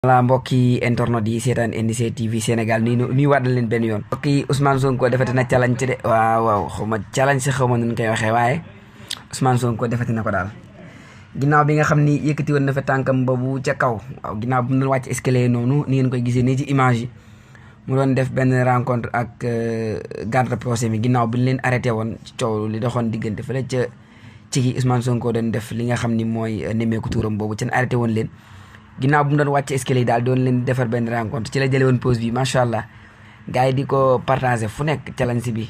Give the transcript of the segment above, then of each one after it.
wala mbokki internet yi seetaan NDC TV Sénégal nuy waat leen benn yoon mbokki Ousmane Sonko defati na challenge de waaw xawma challenge si xawma nuñ koy waxee waaye Ousmane Sonko defati na ko daal ginnaaw bi nga xam ni yëkkati woon na fa tànkam boobu ca kaw waaw ginnaaw bu mu doon wàcc escalier noonu ni ngeen koy gisee nii ci image yi mu doon def benn rencontre ak garde procès mi ginnaaw bi ñu leen arrêté woon ci coow li doxoon diggante fële ca ci gi Ousmane Sonko doon def li nga xam ni mooy nemmeeku tuuram boobu ca arrêté woon leen ginnaaw bu mu doon wàcc escalier daal doon leen defar benn rencontre ci la jëlee woon pause bi macha allah gars yi di ko partagé fu nekk challenge bi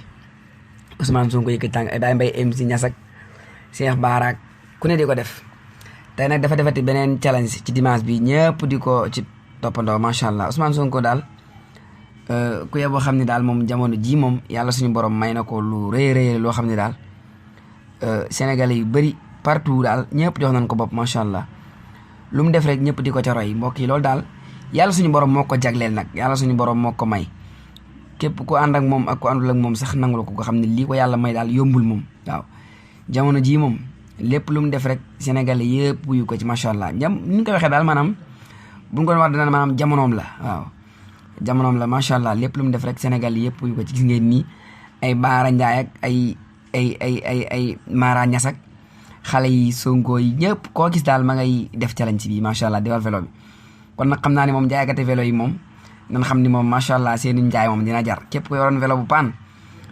Ousmane Sonko yëkkati tànk Baye Mbaye MC Niass ak Cheikh Bara ku ne di ko def tey nag dafa defati beneen challenge ci dimanche bi ñëpp di ko ci toppandoo macha allah Ousmane Sonko daal ku yeboo xam ne daal moom jamono ji moom yàlla suñu borom may na ko lu rëy loo xam ne daal Sénégalais yu bëri partout daal ñëpp jox nañ ko bopp macha allah. lu mu def rek ñëpp di ko ca roy mbokk yi loolu daal yàlla suñu borom moo ko jagleel nag yàlla suñu borom moo ko may képp ku ànd ak moom ak ku àndul ak moom sax nangul ko xam ne lii ko yàlla may daal yombul moom waaw jamono jii moom lépp lu mu def rek Sénégalais yëpp wuyu ko ci macha allah ni ñu ko waxee daal maanaam bu ñu ko wax dana maanaam jamonoom la waaw jamonoom la macha allah lépp lu mu def rek Sénégalais yëpp wuyu ko ci gis ngeen nii ay Baara Ndiaye ak ay Mara Niass ak xale yi Sonko yi ñëpp koo gis daal ma ngay def challenge bi macha allah di war vélo bi kon nag xam naa ne moom jaaykate vélo yi moom nan xam ni moom macha allah seeni njaay moom dina jar képp ko yoroon vélo bu paan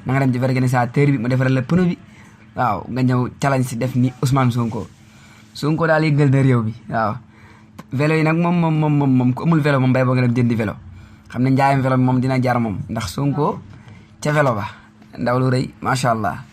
na nga dem ci organisateur bi mu defaral la pneu bi waaw nga ñëw challenge si def ni Ousmane Sonko daal yëngal na réew bi waaw vélo yi nag moom ku amul vélo moom bay boo nga dem jëndi vélo xam ne njaayam vélo bi moom dina jar moom ndax Sonko ca vélo ba ndaw lu rëy macha allah